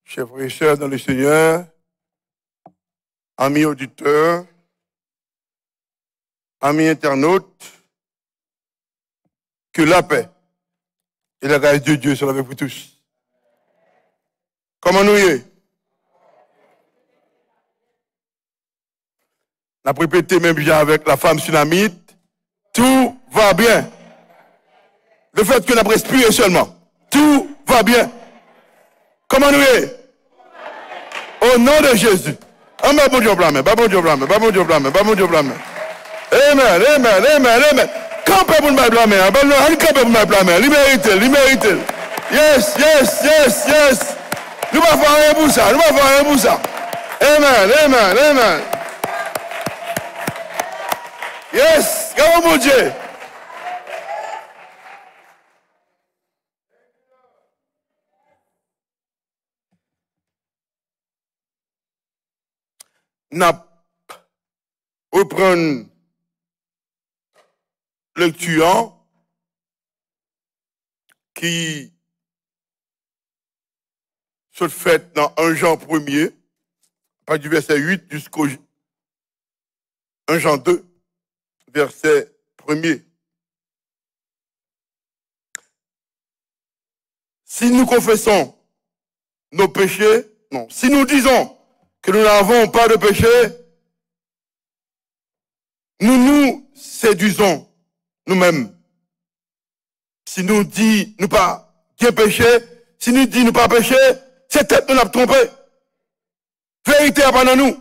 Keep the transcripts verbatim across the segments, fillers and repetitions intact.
Chers frères et sœurs dans le Seigneur, amis auditeurs, amis internautes, que la paix et la grâce de Dieu soient avec vous tous. Kòman nou ye? N ap repete menm jan avèk la femme sunamite. Tout va bien. Le fait que n ap respire seulement. Tout va bien. Kòman nou ye? Au nom de Jésus. An ba Bondye yon pla men, ba Bondye yon pla men, ba Bondye yon pla men, ba Bondye yon pla men. Amen, amen, amen, amen. Kanpe pou n bay pla men an. Ba nou, ann kanpe pou n bay pla men an. Li merite l, li merite l. Yes, yes, yes, yes. Nou pa fè anyen pou sa, nou pa fè anyen pou sa. Amen, amen, amen. Yes, gade Bondye. N ap reprann lekti an ki sot fèt nan en Jan premye, apati di vèsè uit jisko en Jan de, vèsè premye. Si nous confessons nos péchés, non, si nous disons que nous n'avons pas de péché, nous nous séduisons nous-mêmes. Si nou di nou pa gen peche, si nou di nou pa peche, se tèt nou n ap twonpe. Verite a pa nan nou.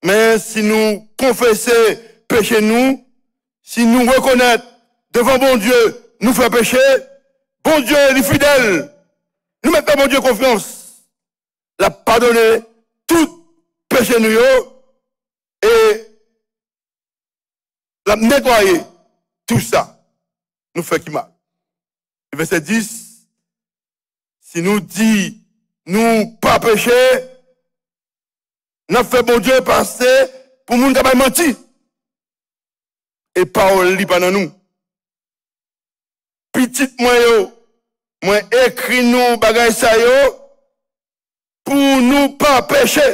Men si nou konfese peche nou, si nou rekonèt devan Bondye nou fè peche, Bondye li fidèl. Nou mèt fè Bondye konfyans. L ap padone tout peche nou yo e l ap netwaye tou sa nou fè ki mal. Vèsè dis, si nou di nou pa peche, n ap fè Bondye pase pou moun k ap bay manti. E pawòl li pa nan nou. Pitit mwen yo, mwen ekri nou bagay sa yo pou nou pa peche.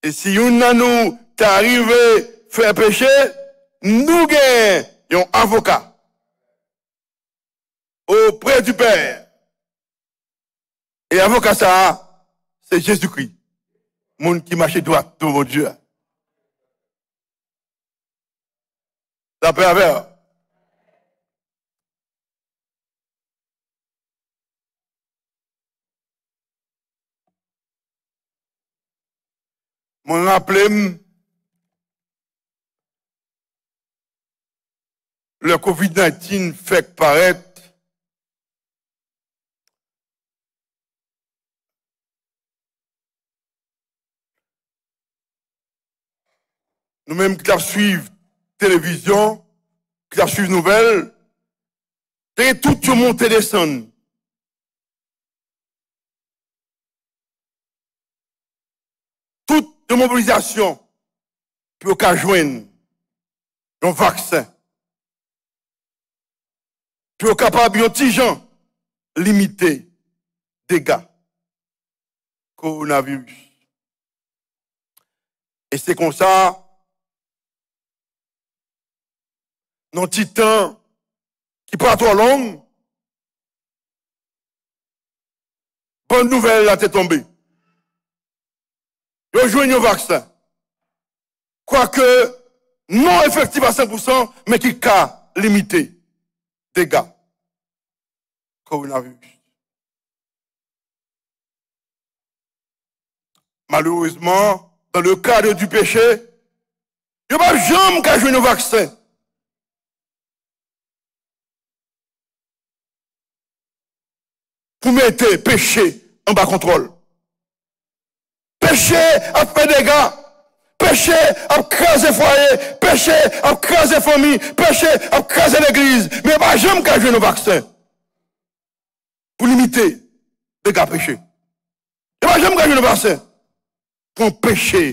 E si youn nan nou ta rive fè peche, nou gen yon avoka auprès du Père. E avoka sa a, se Jezikri, moun ki mache dwat devan Bondye a. Lapè avè w. Mwen raple m, lè kovid diznèf fèk parèt, nou menm ki t ap swiv televizyon, ki t ap swiv nouvèl, te gen tout yon monte desann. Tout yon mobilizasyon pou yo ka jwenn yon vaksen, pou yo kapab yon ti jan limite dega kowonaviris. E se konsa, nan ti tan ki pa twò long, bòn nouvèl la te tonbe. Yo jwenn yon vaksen. Kwake non efektif a san pou san, men ki ka limite dega kowonaviris. Malerezman, dans le cadre du péché, yo p ap janm ka jwenn yon vaksen pou mete peche anba kontwòl. Peche ap fè dega. Peche ap kraze fwaye. Peche ap kraze fanmi. Peche ap kraze legliz. Men yo pa janm ka jwenn yon vaksen pou limite dega peche. Yo pa janm ka jwenn yon vaksen pou anpeche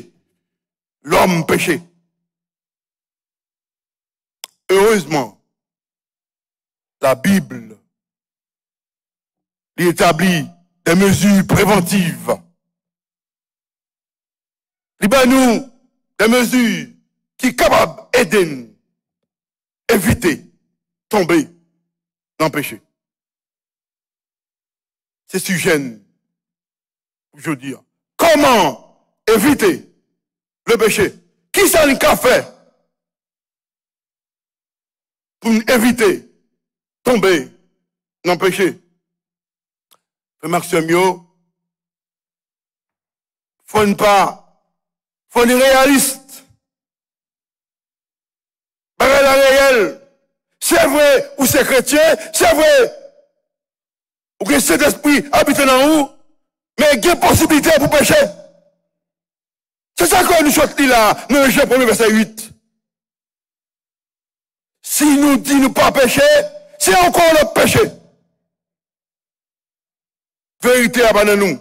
lòm peche. Erezman, Labib Li etabli de mezi prevantiv. Li ban nou de mezi ki kapab ede n evite tonbe nan peche. Se sijè n pou jodi a. Kòman evite le peche? Kisa n ka fè pou n evite tonbe nan peche? Frè m ak sè m yo, fò n pa, fò n reyalis. Bagay la reyèl. Se vre, ou se kretyen, se vre, ou gen Sentespri abite nan ou, men gen posiblite pou peche. Se sa ke nou sot li la, nan Jan premye vèsè uit. Si nou di nou pa peche, se ankò yon lòt peche. Verite a pa nan nou.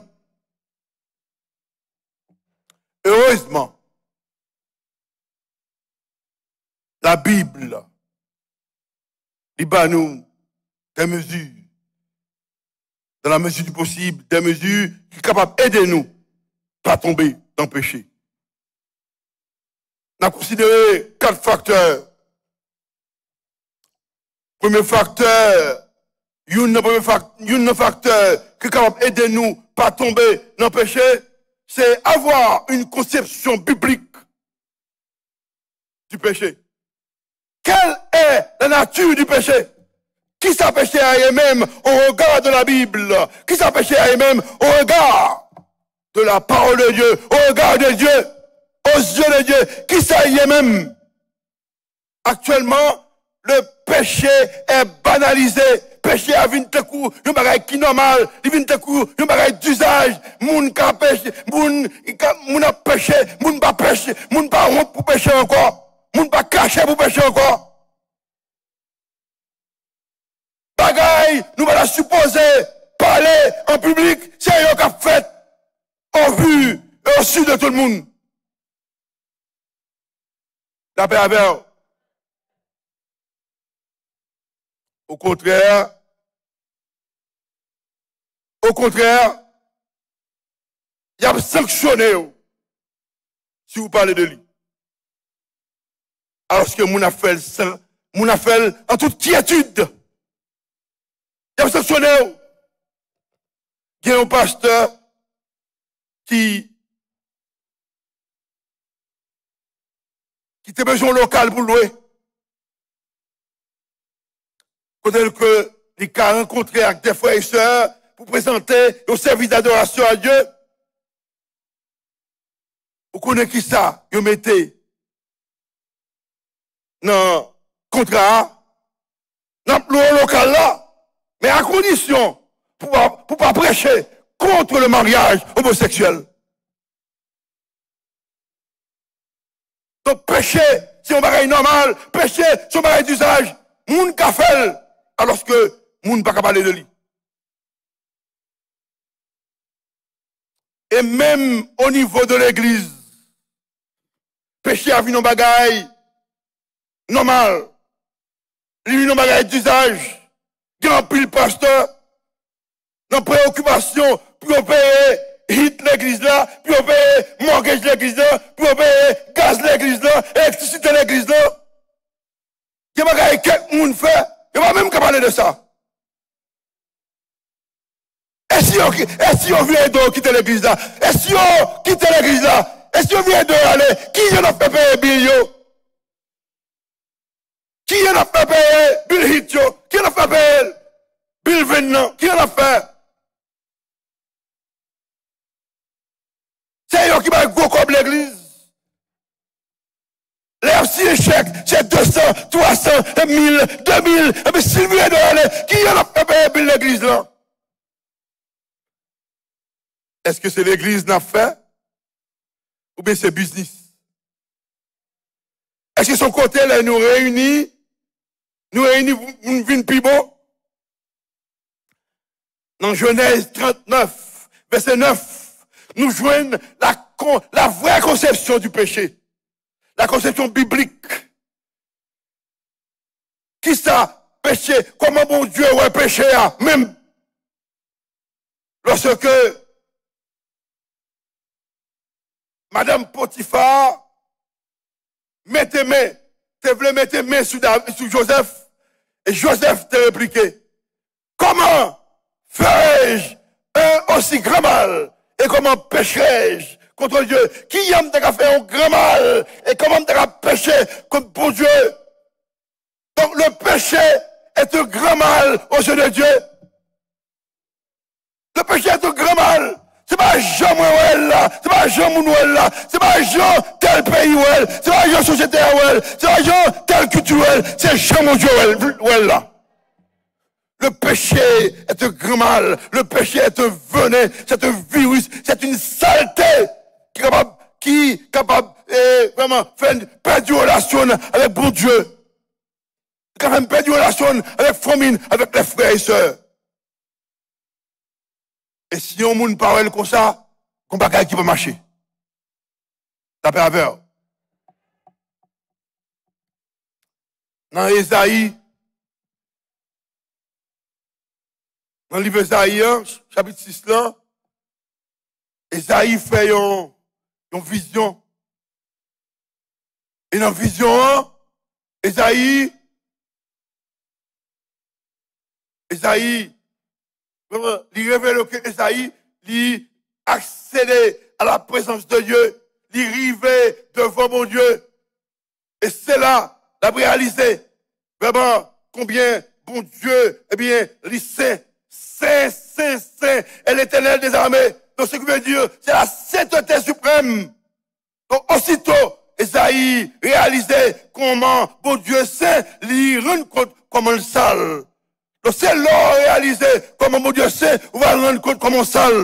Erezman, Labib, li ba nou de mezi, dans la mesure du possible, de mezi ki kapab ede nou pa tonbe nan peche. N ap konsidere kat faktè. Premye faktè, youn nan premye fak-, youn nan faktè ki kapab ede nou pa tonbe nan peche, c'est avoir une conception biblique du péché. Quelle est la nature du péché? Kisa peche a ye menm au regard de la Bible? Kisa peche a ye menm au regard de la parole de Dieu, au regard de Dieu, aux yeux de Dieu? Kisa ye menm? Actuellement, le péché est banalisé. Peche a vin tankou yon bagay ki nòmal, li vin tankou yon bagay dizaj. Moun ka peche, moun ka, moun ap peche, moun pa peche, moun pa wont pou peche ankò, moun pa kache pou peche ankò. Bagay nou pa ta sipoze pale an piblik, se yo k ap fèt au vu et au su de tout le monde. Lapè avè w. Okontrè, okontrè, y ap sanksyone w si w pale de li. Alòske moun ap fè l san, moun ap fè l an tout kyetid. Y ap sanksyone w. Gen yon pastè ki, ki te bezwen yon lokal pou lwe. Kote ke li ka rankontre ak de frè e sè pou prezante yon sèvis d'adorasyon a Dye. Ou konnen kisa yo mete nan kontra a? N ap lwe lokal la, men a kondisyon pou pa, pou pa preche contre le mariage homosexuel. Donk, peche, se yon bagay nòmal. Peche, se yon bagay dizaj. Moun ka fè l, alòske moun pa ka pale de li. E menm o nivo de legliz, peche a vin yon bagay nòmal. Li vin yon bagay dizaj. Gen anpil pastè nan preyokipasyon pou yo peye hit legliz la, pou yo peye mògej legliz la, pou yo peye gaz legliz la, elektrisite legliz la. Gen bagay kèk moun fè, yo pa menm ka pale de sa. E si yo, e si yo vire do yo kite legliz la? E si yo kite legliz la? E si yo vire do yo ale? Ki jan n ap fè peye bil yo? Ki jan n ap fè peye bil hit yo? Ki jan n ap fè peye bil venn nan? Ki jan n ap fè? Se yo ki bay gwo kòb legliz. Lè y ap siyen chèk, se de san, twa san, mil, de mil. Epi si l vire do l ale, ki jan n ap fè peye bil legliz lan? Èske se legliz n ap fè? Oubyen se biznis? Èske se yon kote lè nou reyini, nou reyini pou nou vin pi bon? Nan Jenèz trannèf, vèsè nèf, nou jwenn la kon-, la vraie conception du péché, la conception biblique. Kisa peche? Kòman Bondye wè peche a menm? Paske madanm Potifa mete men, te vle mete men sou, Dav- sou Jozèf, e Jozèf te replike, Comment ferai-je un aussi grand mal? Et comment pécherai-je contre Dieu? Kijan m te ka fè yon gran mal? E kòman m te ka peche kont Bondye? Donc, le péché est un grand mal aux yeux de Dieu. Le péché est un grand mal. Se pa jan mwen wè l la, se pa jan moun wè l la, se pa jan tèl peyi wè l, se pa jan sosyete a wè l, se pa jan tèl kilti wè l, se jan Bondye wè l, wè l la. Le péché est un grand mal. Le péché est un venin, c'est un virus, c'est une saleté ki kapab, ki kapab eh, vrèman fè n pèdi relasyon n avèk Bondye. Li ka fè n pèdi relasyon n avèk fanmi n, avèk lè frè e sè. E si yon moun pa wè l konsa, gon bagay ki pa mache. Lapè avè w. Nan Ezayi, nan liv Ezayi an, chapit sis lan, Ezayi fè yon, yon vizyon. E nan vizyon an, Ezayi, Ezayi, li revele ke Ezayi, li aksede a la prezans de Dye, li rive devan Bondye. E se la, l ap reyalize vrèman konbyen Bondye, ebyen, li sen, sen, sen, sen, est l'Éternel des armées. Donc, ce qui veut dire, c'est la sainteté suprême. Donk, osito Ezayi reyalize kòman Bondye sen, li rann kont kòman l sal. Donk, se lè w reyalize kòman Bondye sen, ou va rann kont kòman w sal.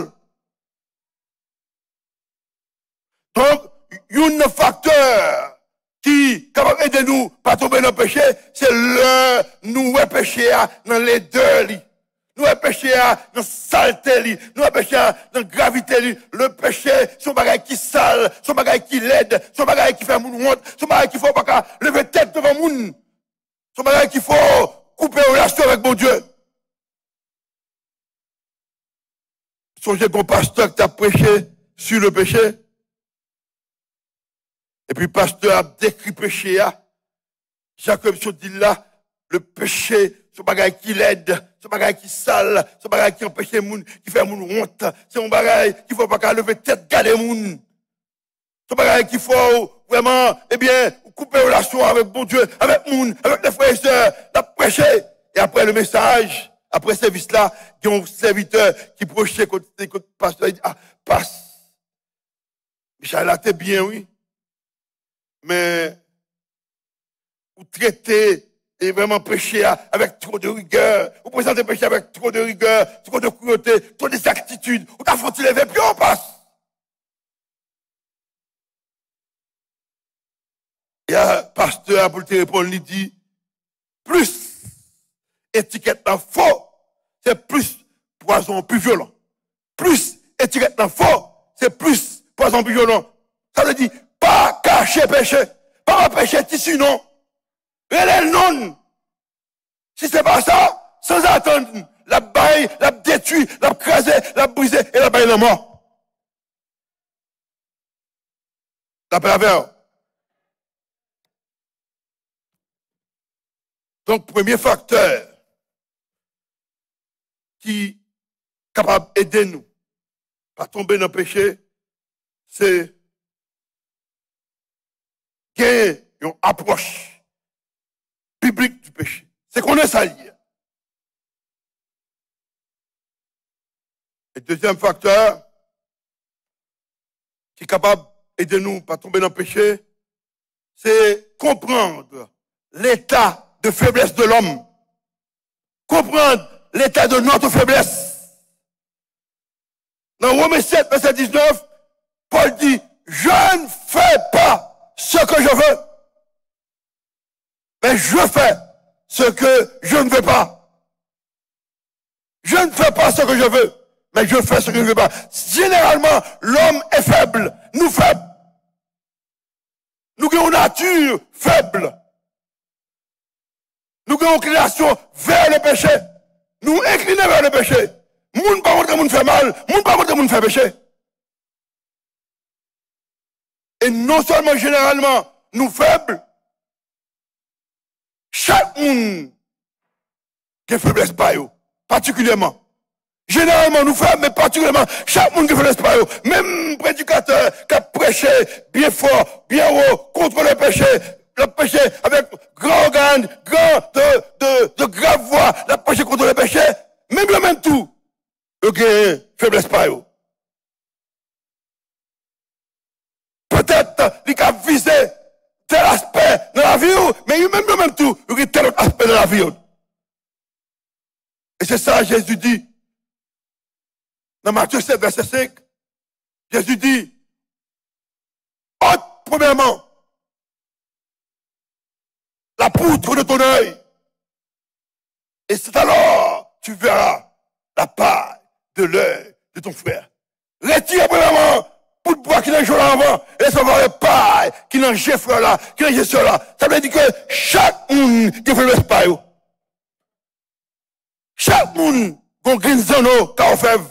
Donk, youn nan faktè ki kapab ede nou pa tonbe nan peche, se lè nou wè peche a nan ledè li. Nou wè peche a nan salte li. Nou wè peche a nan gravite li. Le péché, se yon bagay ki sal, se yon bagay ki lèd, se yon bagay ki fè moun wont, se yon bagay ki fè w pa ka leve tèt devan moun. Se yon bagay ki fè w koupe relasyon avèk Bondye. Sonje gon pastè ki t ap preche sur le péché. Epi pastè a ap dekri peche a. Jan ke misye di l la, le péché, se yon bagay ki lèd, se yon bagay ki sal, se yon bagay ki anpeche moun, ki fè moun wont, se yon bagay ki fè w pa ka leve tèt gade moun. Se yon bagay ki fè w vrèman, ebyen, ou koupe relasyon avèk Bondye, avèk moun, avèk lè frè e sè, n ap preche. E apre le mesaj, apre sèvis la, gen yon sèvitè ki pwoche kote, kote pastè, li di, ah, pas, mesaj la te byen, wi. Men, ou trete e vrèman peche a avèk two de rigè. Ou prezante peche a avèk two de rigè, two de kruyote, two de egzaktitid. Ou ta fè w ti leve pye w, pas. E a pastè a pou l te reponn, li di, plis etikèt la fò, se plis pwazon an pi vyolan. Plis etikèt la fò, se plis pwazon an pi vyolan. Sa vle di, pa kache peche. Pa ba peche ti sinon. Rele l non l. Si se pa sa, sanzatann, l ap bay, l ap detwi, l ap kraze, l ap brize e l ap bay lanmò. Lapè avè w. Donk, premye faktè ki kapab ede nou pa tonbe nan peche, se genyen yon apwòch biblik di peche. Se konnen sa l ye. E dezyèm faktè ki kapab ede nou pa tonbe nan peche, se comprendre l'état de faiblesse de l'homme. Comprendre l'état de notre faiblesse. Dans Romains sept, verset dix-neuf, Paul dit, je ne fais pas ce que je veux, mais je fais ce que je ne veux pas. Je ne fais pas ce que je veux, mais je fais ce que je ne veux pas. Généralement, l'homme est faible. Nou fèb. Nou gen yon nati fèb. Nou gen yon enklinasyon vè le peche. Nou enkline vè le peche. Moun pa kontre moun fè mal, moun pa kontre moun fè peche. E non sèlman jeneralman nou fèb, chak moun gen feblès pa yo, patikilyèman. Jeneralman nou fèb, men patikilyèman chak moun gen feblès pa yo. Menm predikatè k ap preche byen fò, byen wo, kont le peche, l ap preche avèk gran ògàn, gran de, de, de grav vwa, l ap preche kont le peche, menm yo menm tou, yo gen feblès pa yo. Petèt, li ka vize tèl aspè nan lavi w, men yo menm, yo menm tou, yo gen tèl lòt aspè nan lavi yo. E se sa Jezi di nan Matye sèt, vèsè senk. Jezi di, ôte premièrement la poutre de ton œil, et c'est alors tu verras la paille de l'œil de ton frère. Retire premyèman bout bwa ki nan je w la anvan, e sa w va wè pay ki nan je frè w la, ki nan je sè w la. Sa vle di ke chak moun gen feblès pa yo. Chak moun gon grenn zanno ka ofèv.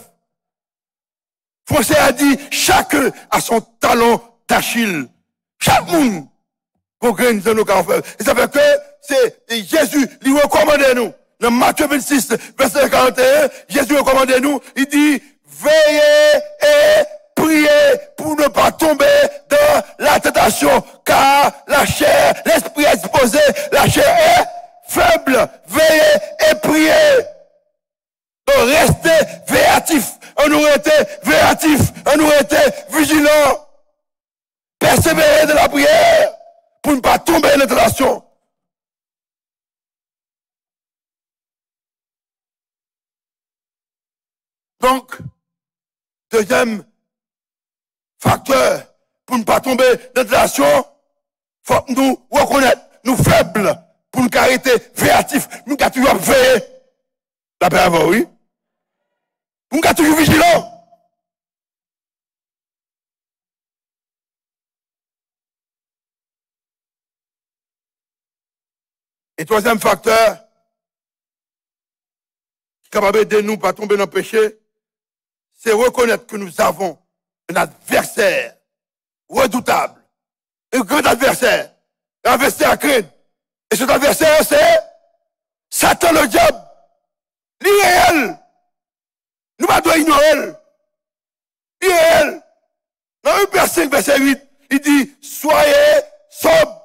Fransè a di, chacun a son talon d'Achille. Chak moun gon grenn zanno ka ofèv. E sa fè ke se Jezi, li rekòmande nou. Nan Matye vennsis, vèsè karanteyen, Jezi rekòmande nou, li di, veillez et priez pour ne pas tomber dans la tentation, car la chair, l'esprit est disposé, la chair est faible. Veillez et priez. Donk, rete veyatif. Ann nou rete veyatif. Ann nou rete vijilan. Pèsevere nan lapriyè pou n pa tonbe nan tantasyon. Donk, dezyèm faktè pou n pa tonbe nan tantasyon, fòk nou rekonèt nou fèb pou n ka rete veyatif, pou n ka toujou ap veye. Lapè avè w, wi. Pou n ka toujou vijilan. E twazyèm faktè ki kapab ede nou pa tonbe nan peche, se reconnaître que nous avons un adversaire redoutable, un grand adversaire, un adversaire à craindre. Et cet adversaire, c'est Satan, le diable. Li reyèl. Nou pa dwe inyore l. Li reyèl. Nan Ib senk, vèsè uit, li di, soyez sobres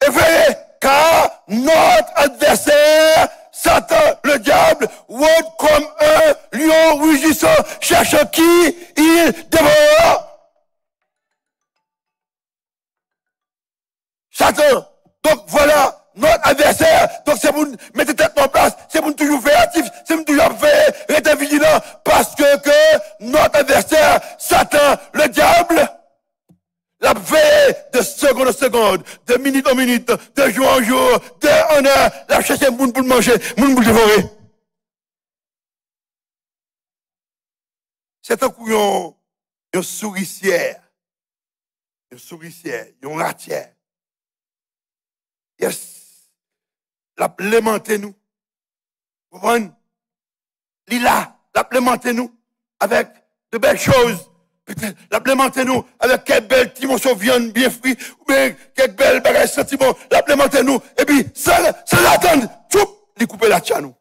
et veillez, car notre adversaire, Satan, le diable, rôde comme un lion rugissant, cherchant qui il dévorera. Satan. Donk, vwala, notre adversaire. Donk, se pou n mete tèt nou an plas, se pou n toujou veyatif, se pou n toujou ap veye, rete vijilan, paske ke notre adversaire, Satan, le diable, l ap veye de seconde en seconde, de minute en minute, de jour en jour, d'heure en heure, l ap chèche moun pou l manje, moun pou l devore. Se tankou yon, yon sourisyè. Yon sourisyè, yon ratyè. Yes. L ap lemante nou. Konprann? Li la, l ap lemante nou avèk de bèl choz. Petèt, l ap lemante nou avèk kèk bèl ti moso vyann byen fri, oubyen kèk bèl bagay santi bon. L ap lemante nou. Epi, san, san atann, tchoup, li koupe latcha nou.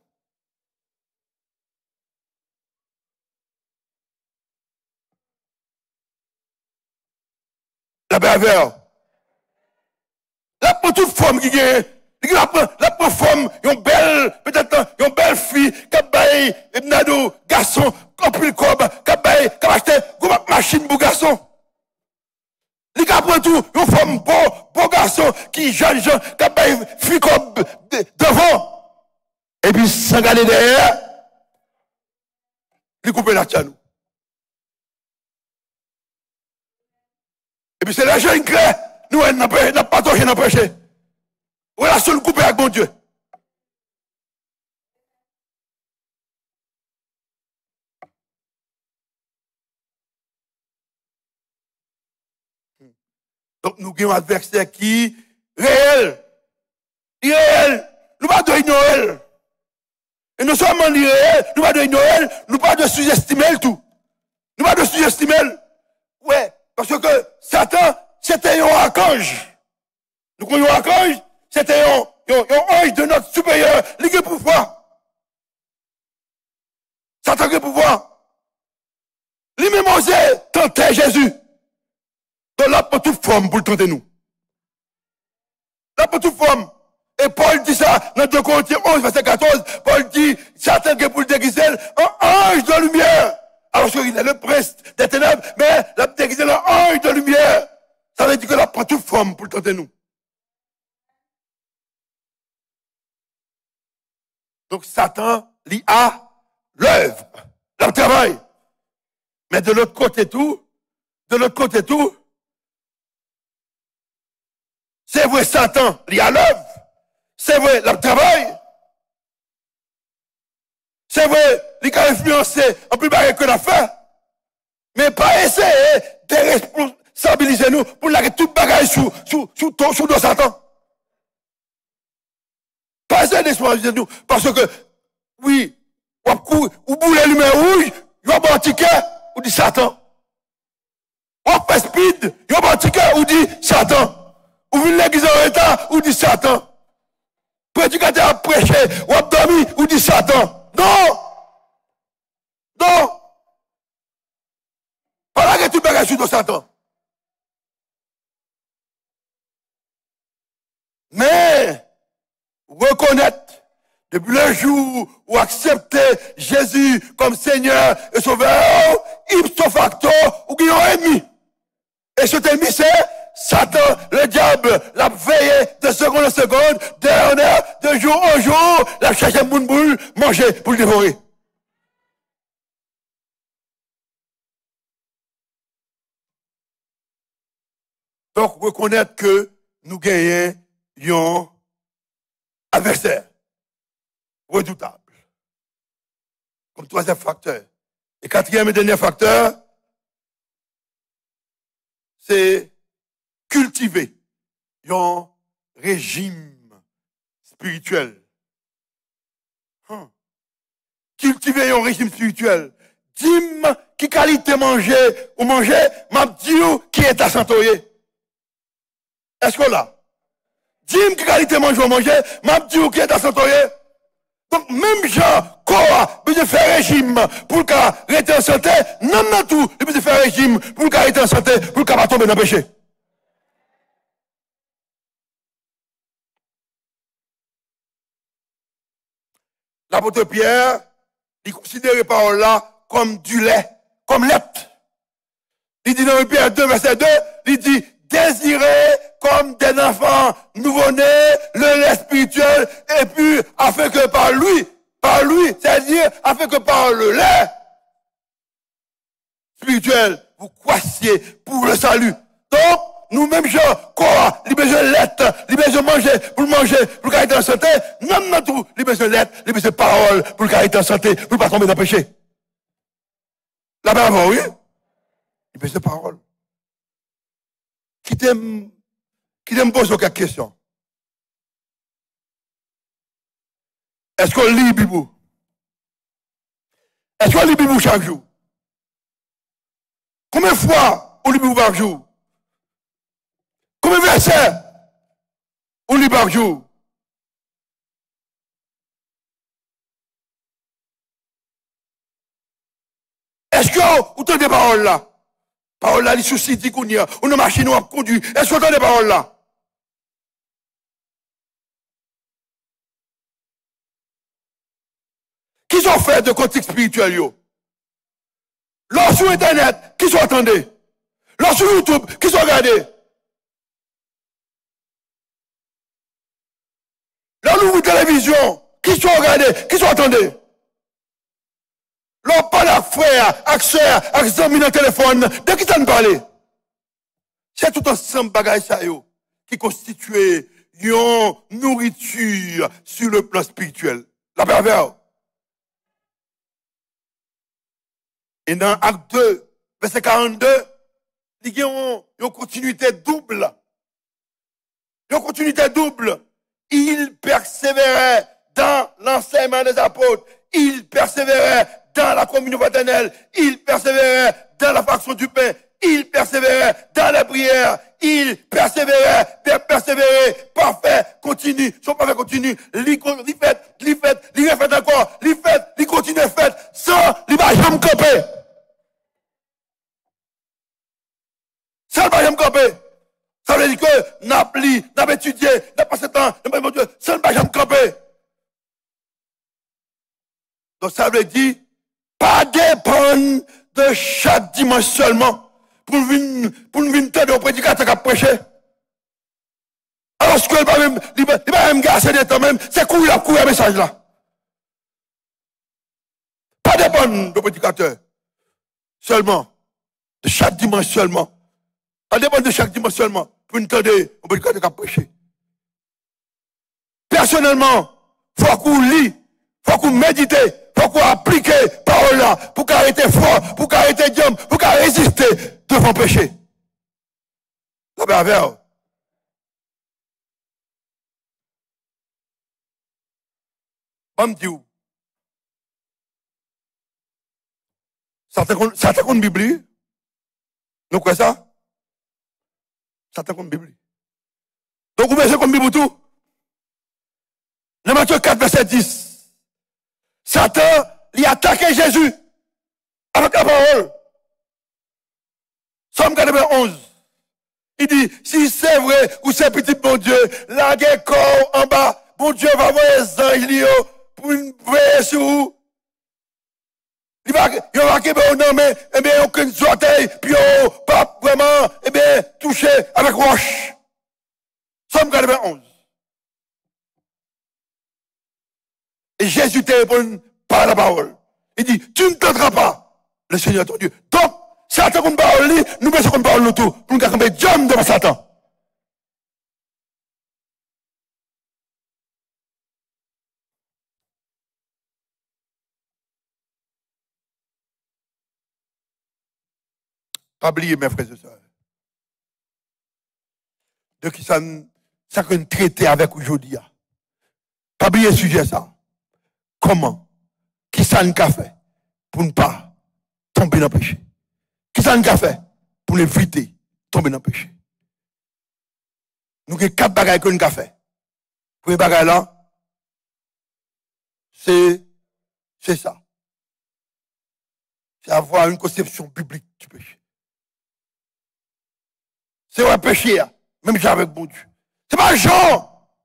Lapè avè w. L ap pran tout fòm ki genyen. Li gen, l ap pran, l ap pran fòm yon bèl, petèt yon bèl fi k ap bay, m ta di w, gason anpil kòb, k ap bay, k ap achte gwo machin pou gason. Li ka pran tou yon fòm bon, bon gason ki jènjan, k ap bay fi kòb de, devan. Epi san gade dèyè, li koupe latcha nou. Epi se lè je n klè, nou wè n nan pe-, n ap patòje nan peche. Relasyon n koupe ak Bondye. Donk, nou gen yon advèsè ki reyèl. Li reyèl. Nou pa dwe inyore l. E non sèlman li reyèl, nou pa dwe inyore l, nou pa dwe souzestime l tou. Nou pa dwe souzestime l. Wè, paske Satan, se te yon akanj. Nou konn yon akanj, se te yon, yon, yon anj de nòt siperyè. Li gen pouvwa. Satan gen pouvwa. Li menm oze tante Jezi. Donk, l ap pran tout fòm pou l tante nou. L ap pran tout fòm. E Pòl di sa nan de Korentyen onz, vèsè katòz. Pòl di, Satan gen pou l degize l an anj de limyè. Alòske il est le prince des ténèbres, men l ap degize l an anj de limyè. Sa vle di ke l ap pran tout fòm pou l tante nou. Donk, Satan, li a lèv. L ap travay. Men de lòt kote tou, de lòt kote tou, se vre, Satan, li a lèv. Se vre, l ap travay. Se vre, li ka enfliyanse anpil bagay ke n ap fè. Men pa eseye deresponsabilize nou pou n lage tout bagay sou, sou, sou, to, sou do Satan. Pa eseye deresponsabilize nou. Paske, wi, w ap kouri, ou boule limyè wouj, yo ba w tikè, ou di Satan. W ap fè speed, yo ba w tikè, ou di Satan. Ou vin legliz an reta, ou di Satan. Predikatè ap preche, w ap dòmi, ou di Satan. Non! Non! Pa lage tout bagay sou do Satan. Men, rekonèt, depi le jou ou aksepte Jezi kòm Senyè e Sovè, ipso facto, ou gen yon ènmi. E se ènmi se Satan, le dyab, l ap veye de segonn an segonn, d'è an è, de jou an jou, l ap chèche moun pou l manje, pou l devore. Donk, rekonèt ke nou genyen yon advèsè redoutab. Kòm twazyèm faktè. E katriyèm e dènye faktè, se kiltive yon rejim espirityèl. Kiltive yon rejim espirityèl. Di m ki kalite manje ou manje, m ap di w ki eta sante w ye. Èske w la? Di m ki kalite manje w manje, m ap di w ki eta sante w ye. Donk, menm jan kò a bezwen fè rejim pou l ka rete an sante, nanm nan tou, li bezwen fè rejim pou l ka rete an sante, pou l ka pa tonbe nan peche. Lapot Pyè, li konsidere pawòl la kòm du lait, kòm lèt. Li di nan Pyè de, vèsè de, li di, désirez comme des enfants nouveau-nés le lait spirituel, et puis afin que par lui, par lui, c'est-à-dire afin que par le lait spirituel, vous croissiez pour le salut. Donk, nou menm jan kò a, li bezwen lèt, li bezwen manje, pou l manje, pou l ka rete an sante, nanm nan tou, li bezwen lèt, li bezwen pawòl, pou l ka rete an sante, pou l pa tonbe nan peche. Lapè avè w, wi. Li bezwen pawòl. Kite m, kite m poze w kèk kesyon. Èske w li Bib ou? Èske w li Bib ou chak jou? Konbyen fwa ou li Bib ou pa jou? Konbyen vèsè ou li pa jou? Èske ou tande pawòl la? Pawòl la, li sou C D kounye a. Ou nan machin, w ap kondui. Èske ou tande pawòl la? Kisa w fè de kantik espirityèl yo? Lè w sou entènèt, kisa w tande? Lè w sou YouTube, kisa w gade? Lè w louvri televizyon, kisa w gade? Kisa w tande? Lè w pale ak frè a, ak sè a, ak zanmi nan telefòn, de kisa n pale? Se tout ansanm bagay sa yo ki konstitye yon nouriti sur le plan spirituel. Lapè avè w. E nan Ak de, vèsè karannde, li gen yon, yon kontinite doub. Yon kontinite doub. Il persévérait dans l'enseignement des apôtres, il persévérait dans la communion fraternelle, il persévérait dans la fraction du pain, il persévérait dans la prière, il persévérait, de persévérer, parfait, continu, son parfait continu, li, kon- li fèt, li fèt, li refèt ankò, li fèt, li kontinye fèt, san li pa janm kanpe. San l pa janm kanpe. Sa vle di ke n ap li, n ap etidye, n ap pase tan, n ap pale Bondye, san l pa janm kanpe. Donk, sa vle di, pa depann de chak dimanch sèlman pou n vin, pou n vin tande yon predikatè k ap preche. Alòske li pa menm, li pa, li pa menm gen ase de tan menm, se kouri l ap kouri a mesaj la. Pa depann de predikatè sèlman, de chak dimanch sèlman. Pa depann de chak dimanch sèlman pou n tande yon predikatè k ap preche. Pèsonèlman, fòk ou li, fòk ou medite, fòk ou aplike pawòl la pou w ka rete fò, pou w ka rete djanm, pou w ka reziste devan peche. Lapè avè w. Ban m di w. Satan konn, Satan konn Bib li. Nou kwè sa? Satan konn Bib li. Donk, ou bezwen konn Bib ou tou. Nan Matye kat, vèsè dis, Satan, li atake Jezi avèk lapawòl. Sòm katreven onz, li di, si se vre ou se pitit Bondye, lage kò w anba. Bondye va voye zanj li yo pou veye sou ou. Li va, yo va kenbe w nan men, ebyen, okenn zòtèy pye w p ap vrèman, ebyen, touche avèk wòch. Sòm katreven onz. E Jezi te reponn pa lapawòl. Li di, tu ne tenteras pas le Seigneur ton Dieu. Donk, Satan konn pawòl li, nou bezwen konn pawòl nou tou, pou nou ka kanpe djanm devan Satan. Pa bliye, mes frères et sœurs, de ki sa n, sa ke n trete avèk ou jodi a. Pa bliye sijè sa. Kòman? Ki sa n ka fè pou n pa tonbe nan peche? Ki sa n ka fè pou n evite tonbe nan peche? Nou gen kat bagay ke n ka fè. Premye bagay la, se, se sa. C'est avoir une conception biblique du péché. Se wè peche a, menm jan avèk Bondye. Se pa jan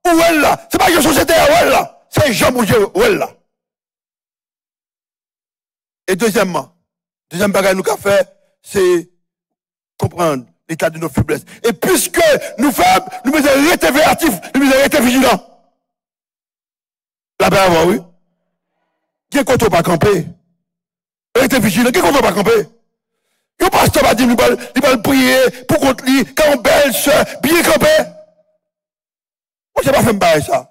ou wè l la, se pa jan sosyete a wè l la, se jan Bondye wè l la. E dezyèmman, dezyèm bagay nou ka fè, se konprann l'état de nos faiblesses. E piske nou fèb, nou bezwen rete veyatif, nou bezwen rete vijilan. Lapè avè w, wi. Gen kote w pa kanpe. Rete vijilan, gen kote w pa kanpe. Yon pastè pa di m li pral, li pral priye pou kont li, ka yon bèl sè, byen kanpe. Monchè, pa fè m bagay sa.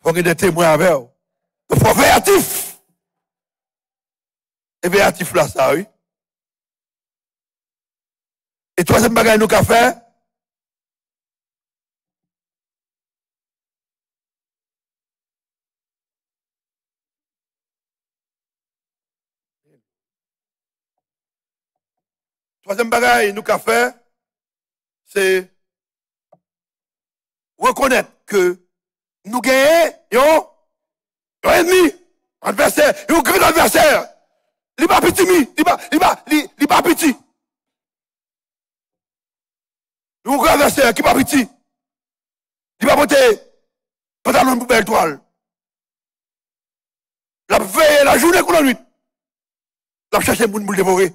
Fò gen de temwen avè w. Fò veyatif. E veyatif la sa, wi. E twazyèm bagay nou ka fè, twazyèm bagay nou ka fè, se rekonèt ke nou genyen yon, yon ènmi, advèsè, yon gran advèsè. Li pa piti, mi, li pa, li pa, li, li pa piti. Yon gran advèsè ki pa piti. Li pa pote pantalon pou bèl twal. L ap veye lajounen kou lannwit. L ap chache moun pou l devore.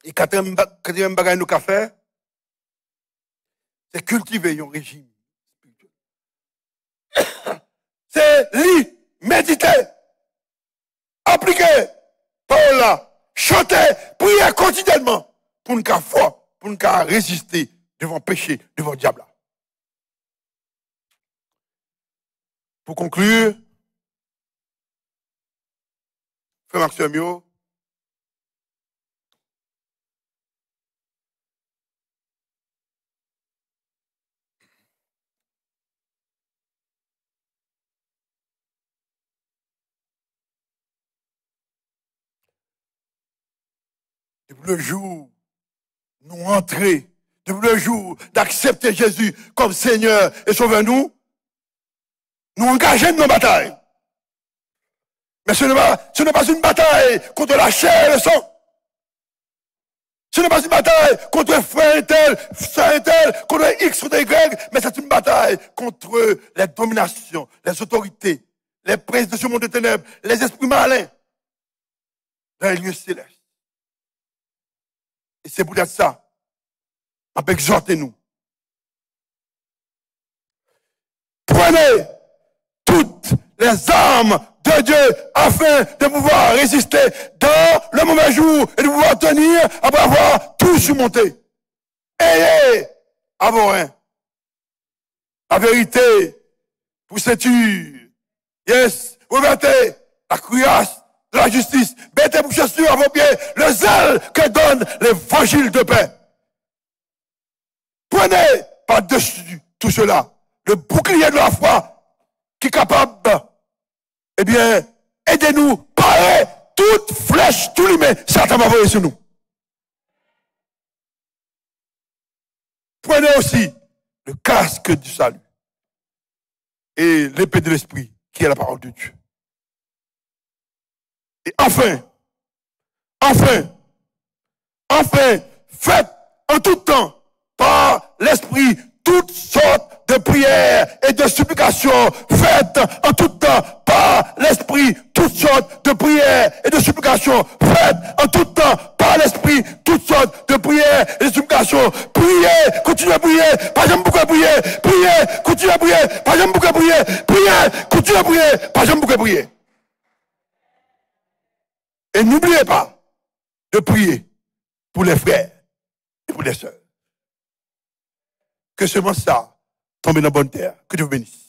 E katriyèm ba-, katriyèm bagay nou ka fè, se kiltive yon rejim espirityèl. Se li, medite, aplike pawòl la, chante, priye kotidyènman pou n ka fò, pou n ka reziste devan peche, devan dyab la. Pou konkli, frè m ak sè m yo, depi le jou nou antre, depi le jou n aksepte Jezi kòm Senyè e Sovè nou, nou angaje n nan batay. Men ce n'est pas, ce n'est pas une bataille contre la chair et le sang. Ce n'est pas une bataille contre frère un tel, sœur un tel, contre X, contre Y, mais c'est une bataille contre les dominations, les autorités, les princes de ce monde de ténèbres, les esprits malins dans les lieux célestes. Et c'est peut-être ça, m ap egzòte nou. Prenez toutes les armes de Dieu afin de pouvoir résister dans le mauvais jour et de pouvoir tenir après avoir tout surmonté. Ayez à vos reins la vérité pour ceinture. Yes, revêtez la cuirasse de la justice. Mettez pour chaussure à vos pieds le zèle que donne l'évangile de paix. Prenez par-dessus tout cela le bouclier de la foi qui est capable, eh bien, aider nous parer toute flèche, tout limen Satan va voyer sur nous. Prenez aussi le casque du salut et l'épée de l'esprit, qui est la parole de Dieu. Et enfin, enfin, enfin, faites en tout temps par l'Esprit toutes sortes de prières et de supplications. Faites en tout temps par l'Esprit toutes sortes de prières et de supplications. Faites en tout temps par l'Esprit toutes sortes de prières et de supplications. Priez, continuez à prier, pas jamais bouquet prier. Priez, continuez à prier, pas jamais bouquet prier. Priez, continuez à prier, pas jamais bouquet prier. Et n'oubliez pas de prier pour les frères et pour les sœurs. Ke semans sa tonbe nan bòn tè. Que Dieu vous bénisse.